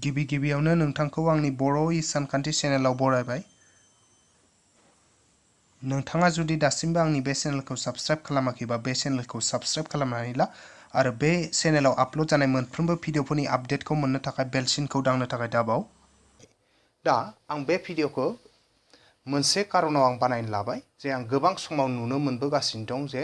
गिबियावनो नोंथांखौ आंनि बर' सानखान्थि चेनेलाव बरायबाय। नोंथाङा जुदि दासिमबो आंनि बे चेनेलखौ साबस्क्राइब खालामाखैबा बे चेनेलखौ साबस्क्राइब खालामनानै ला आरो बे चेनेलाव आपल'ड जानाय मोनफ्रोमबो भिडिअफोरनि आपडेटखौ मोननो थाखाय बेल सिनखौ दांनो थाखाय दाबाव। दा आं बे भिडिअखौ मोनसे कारनाव आं बानायनो लाबाय जे आं गोबां समाव नुनो मोनबोगासिनो दं जे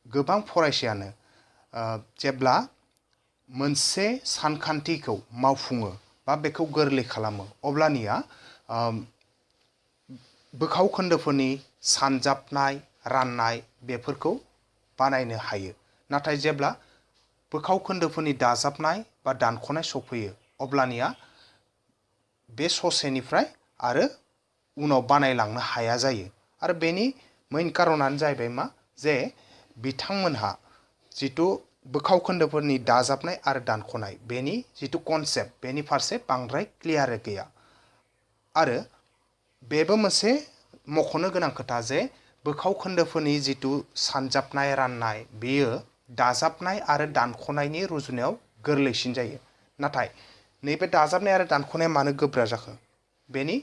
गोबां फरायसायानो जेब्ला मोनसे सानखान्थिखौ मावफुङो बा बेखौ गोरलै खालामो अब्लानिया बोखाव खोन्दोफोरनि सानजाबनाय राननाय बेफोरखौ बानायनो हायो। नाथाय जेब्ला बोखाव खोन्दोफोरनि दाजाबनाय बा दानख'नाय सफैयो अब्लानिया बे ससेनिफ्राय आरो उनाव बानायलांनो हाया जायो। आरो बेनि मेइन कारनानो जाहैबाय मा जे बिथांमोनहा जितु बोखाव खोन्दोफोरनि दाजाबनाय आरो दानख'नाय बेनि जितु कनसेप्ट बेनि फारसे बांद्राय क्लियार गैया। आरो बेबो मोनसे मख'नो गोनां खोथा जे बोखाव खोन्दोफोरनि जितु सानजाबनाय राननाय बेयो दाजाबनाय आरो दानख'नायनि रुजुनायाव गोरलैसिन जायो। नाथाय नैबे दाजाबनाय आरो दानख'नाया मानो गोब्राब जाखो बेनि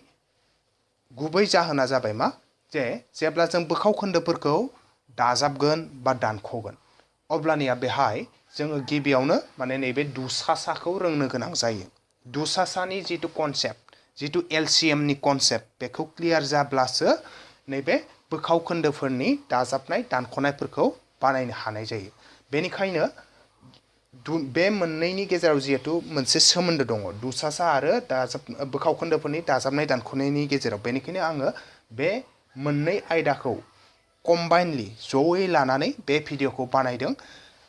गुबै जाहोना जाबाय मा जे जेब्ला जों बोखाव खोन्दोफोरखौ दाजाबगोन बा दानख'गोन अब्लानिया बेहाय जोङो गिबियावनो माने नैबे दुसासाखौ रोंनो गोनां जायो। दुसासानि जितु कनसेप्ट जितु एलसिएमनि कनसेप्ट बेखौ क्लियार जाब्लासो नैबे बोखाव खोन्दोफोरनि दाजाबनाय दानख'नायफोरखौ बानायनो हानाय जायो। बेनिखायनो बे मोननैनि गेजेराव जिहेतु मोनसे सोमोन्दो दङ दुसासा आरो बोखाव खोन्दोफोरनि दाजाबनाय दानख'नायनि गेजेराव, बेनिखायनो आङो बे मोननै आयदाखौ कम्बाइनलि जयै लानानै बे भिडिअखौ बानायदों।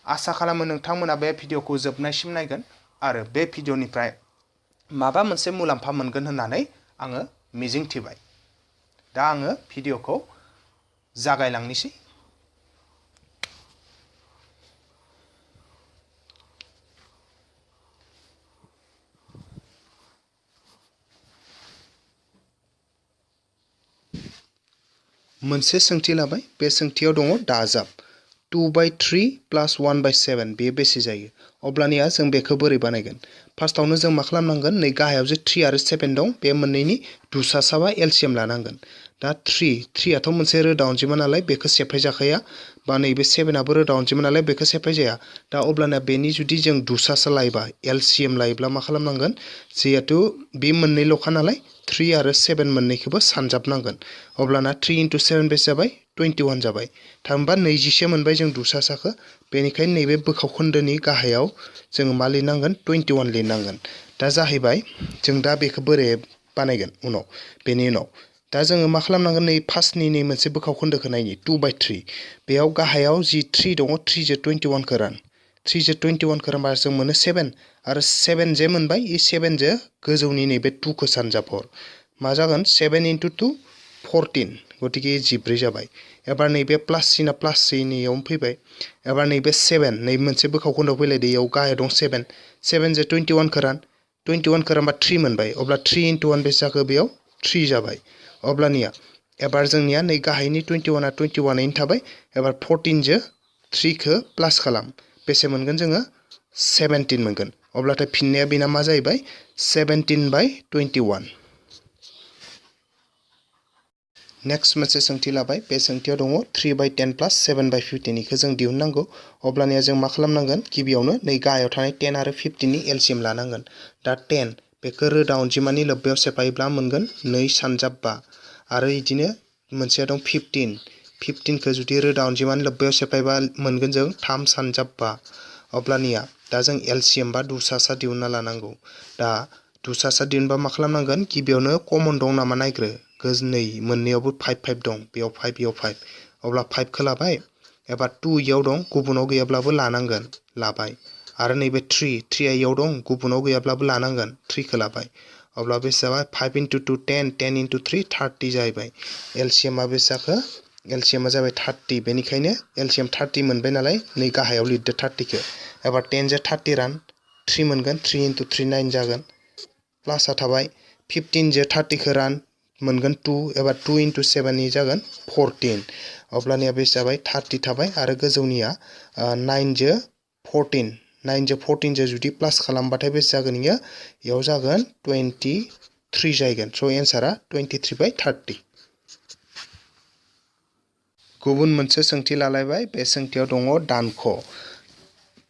आसा खालामो नोंथांमोना बे भिडिअखौ जोबनायसिम नायगोन आरो बे भिडिअनिफ्राय माबा मोनसे मुलाम्फा मोनगोन होननानै आङो मिजिंथिबाय। दा आङो भिडिअखौ जागायलांनोसै। मोनसे सोंथि लाबाय, बे सोंथियाव दङ दाजाब 2/3 + 1/7 बेयो बेसे जायो? अब्लानिया जों बेखौ बोरै बानायगोन? फार्स्टआवनो जों मा खालामनांगोन, नै गाहायाव जे 3 आरो 7 दं बे मोननैनि दुसासा बा एलसिएम लानांगोन। दा 3 आथ' मोनसे रोदा अनजिमा नालाय बेखौ सेफाय जाखाया, बा नैबे 7 आबो रोदा अनजिमा नालाय बेखौ सेफाय जाया। दा अब्लाना बेनि जुदि जों दुसासा लायोबा एलसिएम लायोब्ला मा खालामनांगोन, जिहेतु बे मोननैल'खा नालाय 3 आरो 7 मोननैखौबो सानजाबनांगोन। अब्लाना 3 × 7 बेसे जाबाय? 21 जाबाय। थामहिनबा 20 मोनबाय जों दुसासाखौ। बेनिखायनो नैबे बोखाव खोन्दोनि गाहायाव जोङो मा लिरनांगोन? 21 लिरनांगोन। दा जाहैबाय जों दा बेखौ बोरै बानायगोन उनाव बेनि उनाव दा जोङो मा खालामनांगोन, नै फार्स्टनि नै मोनसे बोखाव खोन्दोखौ नायनि 2/3 बेयाव गाहायाव जि 3 दङ 3 जों 21 खौ रान। 3 जों 21 खौ रानबा जों मोनो 7 आरो 7 जे मोनबाय इ 7 जों गोजौनि नैबे 2 खौ सानजाबहर। मा जागोन? 7 × 2 14 गतिके 14 जाबाय। एबार नैबे प्लास सिना प्लास सिनियावनो फैबाय। एबार नैबे 7 नैबे मोनसे बोखाव खोन्दोआव फैलायदो, इयाव गाहायाव दं 7 जों 21 खौ रान। 21 खौ रानबा 3 मोनबाय। अब्ला 3 × 1 बेसे जाखो? बेयाव 3 जाबाय। अब्लानिया एबार जोंनिया नै गाहायनि 21 21नो थाबाय। एबार 14 जों 3 खौ प्लास खालाम, बेसे मोनगोन जोङो? 17 मोनगोन। अब्लाथाय फिननाया बेना मा जाहैबाय? 17/21। नेक्स्ट मोनसे सोंथि लाबाय, बे सोंथियाव दङ 3/10 + 7/15 इखौ जों दिहुननांगौ। अब्लानिया जों मा खालामनांगोन, गिबियावनो नै गाहायाव थानाय 10 आरो 15 नि एलसिएम लानांगोन। दा 10 बेखौ रोदा अनजिमानि लोब्बायाव सेफायोब्ला मोनगोन 2 सानजाब 5 आरो बिदिनो मोनसेया दं 15 खौ जुदि रोदा अनजिमानि लोब्बायाव सेफायबा मोनगोन जों 3 सानजाब 5। अब्लानिया दा जों एलसिएम बा दुसासा दिहुनना लानांगौ। दा दुसासा दिहुनबा मा खालामनांगोन, गिबियावनो कमन दं नामा नायग्रो। नै मोननैयावबो 5 दं, बेयाव 5 इयाव 5। अब्ला 5 खौ लाबाय। एबार 2 इयाव दं, गुबुनाव गैयाब्लाबो लानांगोन, लाबाय। आरो नैबे 3 आ इयाव दं, गुबुनाव गैयाब्लाबो लानांगोन, 3 खौ लाबाय। अब्ला बेसे जाबाय? 5 × 2 10 10 × 3 30 जाहैबाय। एलसिएमआ बेसे जाखो? एलसिएमआ जाबाय 30। बेनिखायनो एलसिएम 30 मोनबाय नालाय नै गाहायाव लिरदो 30 खौ। एबार 10 जों 30 रान, 3 मोनगोन, 3 × 3 9 जागोन। प्लासआ थाबाय। 15 जों 30 खौ रान, मोनगोन 2। एबार 2 × 7 जागोन 14। अब्लानिया बेसे जाबाय? 30 थाबाय आरो गोजौनिया 9 जों 14 9 जो 14 जो जुदि प्लास खालामबाथाय बेसे जागोन इयो इयाव जागोन 23 जागोन स' एन्सारा 23/30 गुबुन मोनसे सोंथि लालायबाय बे सोंथियाव दङ दानख'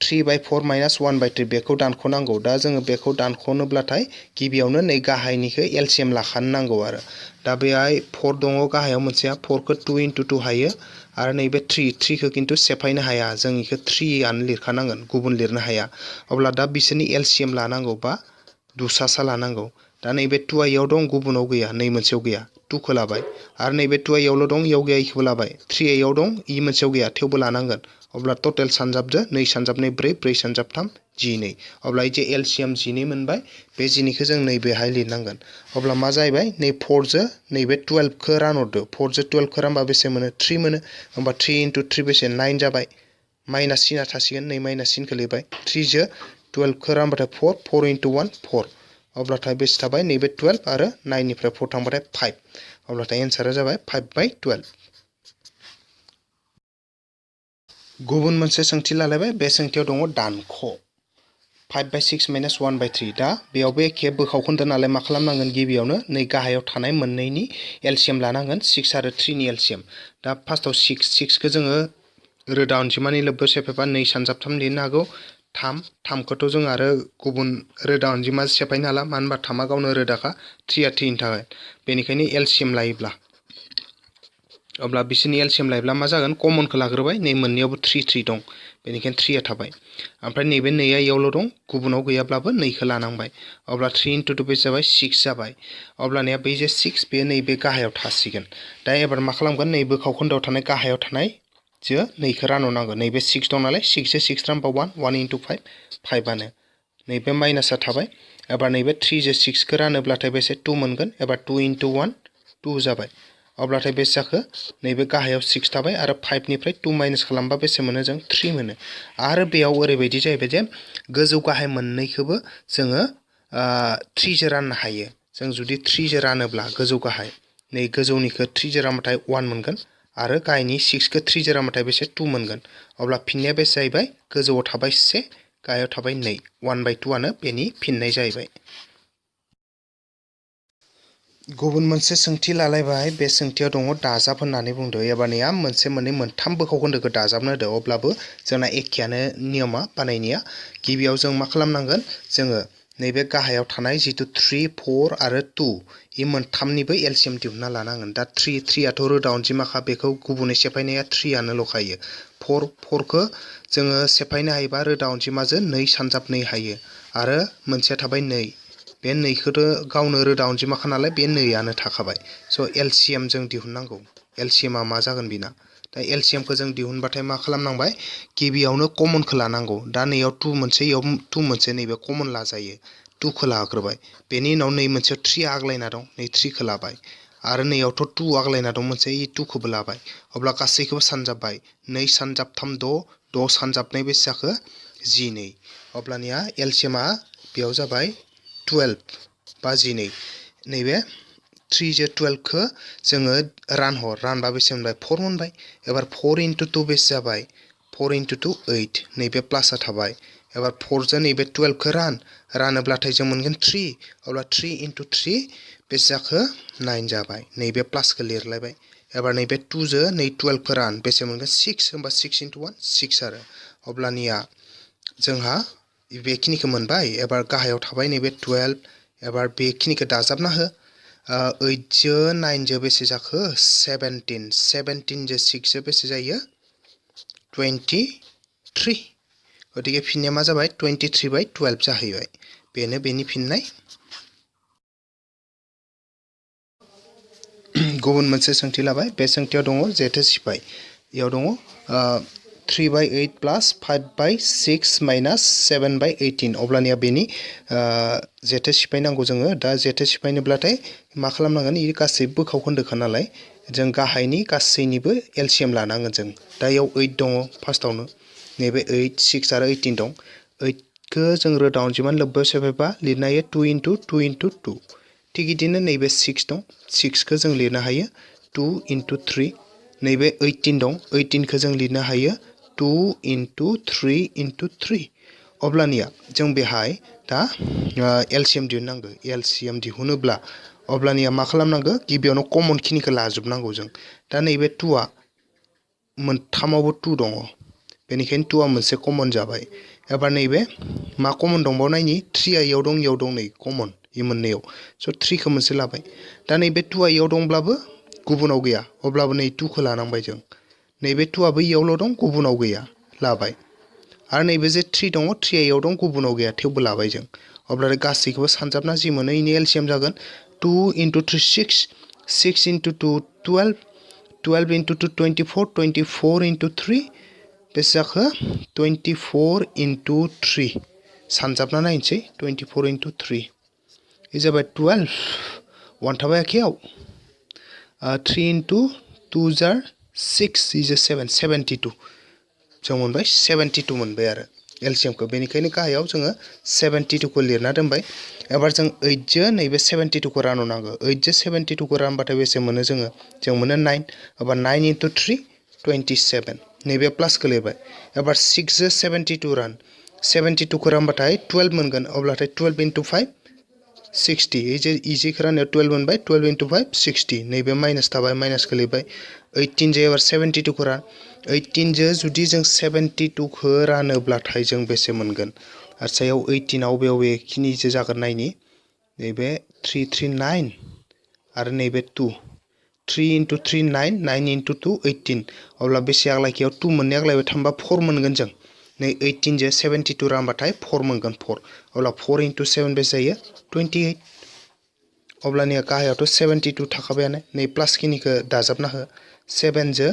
3/4 माइनास 1/3 बेखौ दानख'नांगौ दा जोङो बेखौ दानख'नोब्लाथाय गिबियावनो नै गाहायनिखौ एलसिएम लाखानो नांगौ आरो दा बेहाय 4 दङ गाहायाव मोनसेया 4 खौ 2 × 2 हायो आरो नैबे 3 खौ खिन्थु सेफायनो हाया जों इखौ 3 आनो लिरखानांगोन गुबुन लिरनो हाया अब्ला दा बिसोरनि एलसिएम लानांगौ बा दुसासा लानांगौ दा नैबे 2 इयाव दं गुबुनाव गैया नै मोनसेयाव गैया 2 खौ लाबाय आरो नैबे 2 इयावल' दं इयाव गैया इखौबो लाबाय 3 इयाव दं इ मोनसेयाव गैया थेवबो लानांगोन अब्ला टटेल सानजाबदो 2 सानजाब 2 4 सानजाब 3 12 अब्ला इजे एलसिएम 12 मोनबाय बे 12खौ जों नैबेहाय लिरनांगोन अब्ला मा जाहैबाय नै 4 जो नैबे 12 खौ रानहरदो 4 जो 12 खौ रानबा बेसे मोनो 3 मोनो होमबा 3 × 3 बेसे 9 जाबाय माइनास सिना थासिगोन नै माइनास सिनखौ लिरबाय 3 जो 12 खौ रानबाथाय 4 4 × 1 4 अब्लाथाय बेसे थाबाय नैबे 12 आरो 9 निफ्राय 4 थांबाथाय 5 अब्लाथाय एन्सारा जाबाय 5/12 गुबुन मोनसे सोंथि लालायबाय बे सोंथियाव दङ दानख' 5/6 माइनास 1/3 दा बेयावबो एखे बोखावखोन्दो नालाय मा खालामनांगोन गिबियावनो नै गाहायाव थानाय मोननैनि एलसिएम लानांगोन 6 आरो 3 नि एलसिएम दा फार्स्टआव 6 खौ जोङो रोदा अनजिमानि लोब्बायाव सेफायबा 2 सानजाब 3 लिरनो हागौ 3 खौथ' जों आरो गुबुन रोदा अनजिमा सेफायनो हाला मानो होनबा 3 गावनो रोदाखा 3 आ 3 नि थाखाय बेनिखायनो एलसिएम लायोब्ला अब्ला बिसोरनि एलसिएम लायोब्ला मा जागोन कमनखौ लाग्रोबाय नै मोननैयावबो 3 दं बेनिखायनो 3 आ थाबाय ओमफ्राय नैबे 2 आ इयावल' दं गुबुनाव गैयाब्लाबो 2 खौ लानांबाय अब्ला 3 × 2 बेसे जाबाय 6 जाबाय अब्लानिया बै जे 6 बे नैबे गाहायाव थासिगोन दा एबार मा खालामगोन नै बोखावखोन्दोआव थानाय गाहायाव थानाय जो 2 खौ रानहरनांगोन नैबे 6 दं नालाय 6 जो 6 रानबा 1 × 5 5 आनो नैबे माइनासआ थाबाय एबार नैबे 3 जो 6 खौ रानोब्लाथाय बेसे 2 मोनगोन एबार 2 × 1 2 जाबाय अब्लाथाय बेसे जाखो नैबे गाहायाव 6 थाबाय आरो 5 निफ्राय 2 माइनास खालामबा बेसे मोनो जों 3 मोनो आरो बेयाव ओरैबायदि जाहैबाय जे गोजौ गाहाय मोननैखौबो जोङो 3 जो राननो हायो जों जुदि 3 जो रानोब्ला गोजौ गाहाय नै गोजौनिखौ 3 जो रानबाथाय 1 मोनगोन आरो गाहायनि 6 खौ 3 जो रानबाथाय बेसे 2 मोनगोन अब्ला फिननाया बेसे जाहैबाय गोजौआव थाबाय 1 गाहायाव थाबाय 2 1/2 आनो बेनि फिननाय जाहैबाय गुबुन मोनसे सोंथि लालायबाय बे सोंथियाव दङ दाजाब होननानै बुंदो एबारनिया मोनसे मोननै मोनथाम बोखावखोन्दोखौ दाजाबनो होदो अब्लाबो जोंना एखेयानो नियमा बानायनाया गिबियाव जों मा खालामनांगोन जोङो नैबे गाहायाव थानाय जितु 3 4 आरो 2 इ मोनथामनिबो एलसिएम दिहुनना लानांगोन दा 3 आथ' रोदा अनजिमाखा बेखौ गुबुनै सेफायनाया 3 आनोल'खायो 4 खौ जोङो सेफायनो हायोबा रोदा अनजिमाजों 2 सानजाब 2 हायो आरो मोनसेया थाबाय 2 बे 2 खौथ' गावनो रोदा अनजिमाखा नालाय बे 2 आनो थाखाबाय स' एलसिएम जों दिहुननांगौ एलसिएमा मा जागोन बिना दा एलसिएमखौ जों दिहुनबाथाय मा खालामनांबाय गिबियावनो कमनखौ लानांगौ दा नैयाव 2 मोनसे इयाव 2 मोनसे नैबे कमन लाजायो 2 खौ लाग्रोबाय बेनि उनाव नै मोनसेयाव 3 आग्लायना दं नै 3 खौ लाबाय आरो नैयावथ' 2 आग्लायना दं मोनसे इ 2 खौबो लाबाय अब्ला गासैखौबो सानजाबबाय 2 सानजाब 3 6 सानजाब 2 बेसे जाखो 12 अब्लानिया एलसिएमा बेयाव जाबाय 12 बा 12 नैबे 3 जो 12 खौ जोङो रानबा बेसे मोनबाय 4 मोनबाय एबार 4 × 2 बेसे जाबाय 4 × 2 8 नैबे प्लासआ थाबाय एबार 4 जो नैबे 12 खौ रानोब्लाथाय जों मोनगोन 3 अब्ला 3 × 3 बेसे जाखो 9 जाबाय नैबे प्लासखौ लिरलायबाय एबार नैबे 2 जो नै 12 खौ रान बेसे मोनगोन 6 होमबा 6 × 1 6 आरो अब्लानिया जोंहा बेखिनिखौ मोनबाय एबार गाहायाव थाबाय नैबे 12 एबार बेखिनिखौ दाजाबना हो 8 जो 9 जो बेसे जाखो 17 17 जो 6 जो बेसे जायो 23 गतिके फिननाया मा जाबाय 23/12 जाहैबाय बेनो बेनि फिननाय गुबुन मोनसे सोंथि लाबाय बे सोंथियाव दङ जेथो सिफाय इयाव दङ 3/8 प्लास 5/6 माइनास 7/18 अब्लानिया बेनि जेथो सिफायनांगौ जोङो दा जेथो सिफायनोब्लाथाय मा खालामनांगोन इ गासैबो बोखावखोन्दोखा नालाय जों गाहायनि गासैनिबो एलसिएम लानांगोन जों दा इयाव 8 दङ फार्स्टआवनो नैबे 8 6 आरो 18 दं 8 खौ जों रोदा अनजिमानि लोब्बायाव सेफायबा लिरनो हायो 2 × 2 × 2 थिग बिदिनो नैबे 6 दं 6 खौ जों लिरनो हायो 2 × 3 नैबे 18 दं 18 खौ जों लिरनो हायो 2 × 3 × 3 अब्लानिया जों बेहाय दा एलसीएम दिहुननांगौ एलसीएम दिहुनोब्ला अब्लानिया मा खालामनांगौ गिबियावनो कमन खिनिखौ लाजोबनांगौ जों दा नैबे 2आ मोनथामावबो 2 दङ बेनिखायनो 2आ मोनसे कमन जाबाय एबार नैबे मा कमन दंबाव नायनि 3आ इयाव दं नै कमन इ मोननैयाव स' 3 खौ मोनसे लाबाय दा नैबे 2आ इयाव दंब्लाबो गुबुनाव गैया अब्लाबो नै 2 खौ लानांबाय जों नैबे 2आबो इयावल' दं गुबुनाव गैया लाबाय आरो नैबे जे 3 दङ 3आ इयाव दं गुबुनाव गैया थेवबो लाबाय जों अब्ला गासैखौबो सानजाबना जि मोनो इनि एलसीएम जागोन 2 × 3 6 6 × 2 12 12 × 2 24 24 × 3 बेसे जाखो 24 × 3 सानजाबना नायनोसै 24 × 3 इ जाबाय 12 1 थाबाय आखायाव 3 × 2 जार 6 इज 7 72 जों मोनबाय 72 मोनबाय आरो एलसीएमखौ बेनिखायनो गाहायाव जोङो 72 खौ लिरना दोनबाय एबार जों 8 जो नैबे 72 खौ राननांगौ 8 जो 72 खौ रानबाथाय बेसे मोनो जों मोनो 9 एबार 9 × 3 27 नैबे प्लासखौ लिरबाय एबार 6 जो 72 रान 72 खौ रानबाथाय 12 मोनगोन अब्लाथाय 12 × 5 60 इजिखौ राननायाव 12 मोनबाय 12 × 5 60 नैबे माइनास थाबाय माइनासखौ लिरबाय 18 जो एबार 72 खौ रान 18 जो जुदि जों 72 खौ रानोब्लाथाय जों बेसे मोनगोन आरो सायाव 18 आव बबे खिनिसो जागोन नायनि नैबे 3 3 9 आरो नैबे 2 3 × 3 9 9 × 2 18 अब्ला बेसे आग्लायखियाव 2 मोननै आग्लायबाय थांबा 4 मोनगोन जों नै 18 जो 72 रानबाथाय 4 मोनगोन 4 अब्ला 4 × 7 बेसे जायो 28 अब्लानिया गाहायावथ' 72 थाखाबायानो नै प्लास खिनिखौ दाजाबना हो 7 जो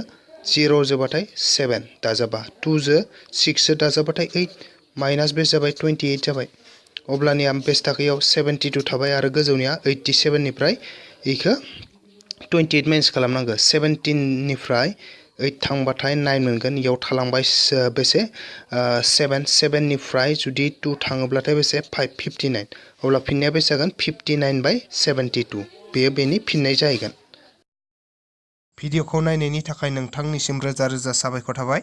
0 जोबाथाय 7 दाजाबा 2 जो 6 जो दाजाबाथाय 8 माइनास बेसे जाबाय 28 जाबाय अब्लानिया बेसे थाखोयाव 72 थाबाय आरो गोजौनिया 87 निफ्राय इखौ 28 माइनास खालामनांगौ 17 निफ्राय 8 थांबाथाय 9 मोनगोन इयाव थालांबाय बेसे 7 निफ्राय जुदि 2 थाङोब्लाथाय बेसे 5 59 अब्ला फिननाया बेसे जागोन 59/72 बेयो बेनि फिननाय जाहैगोन भिडिअखौ नायनायनि थाखाय नोंथांनिसिम रोजा रोजा साबायखर थाबाय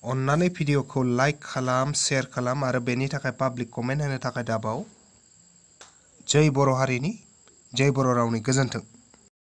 अन्नानै भिडिअखौ लाइक खालाम शेयार खालाम आरो बेनि थाखाय पाब्लिक कमेन्ट होनो थाखाय दाबाव जय बर' हारिनि जय बर' रावनि गोजोन्थों।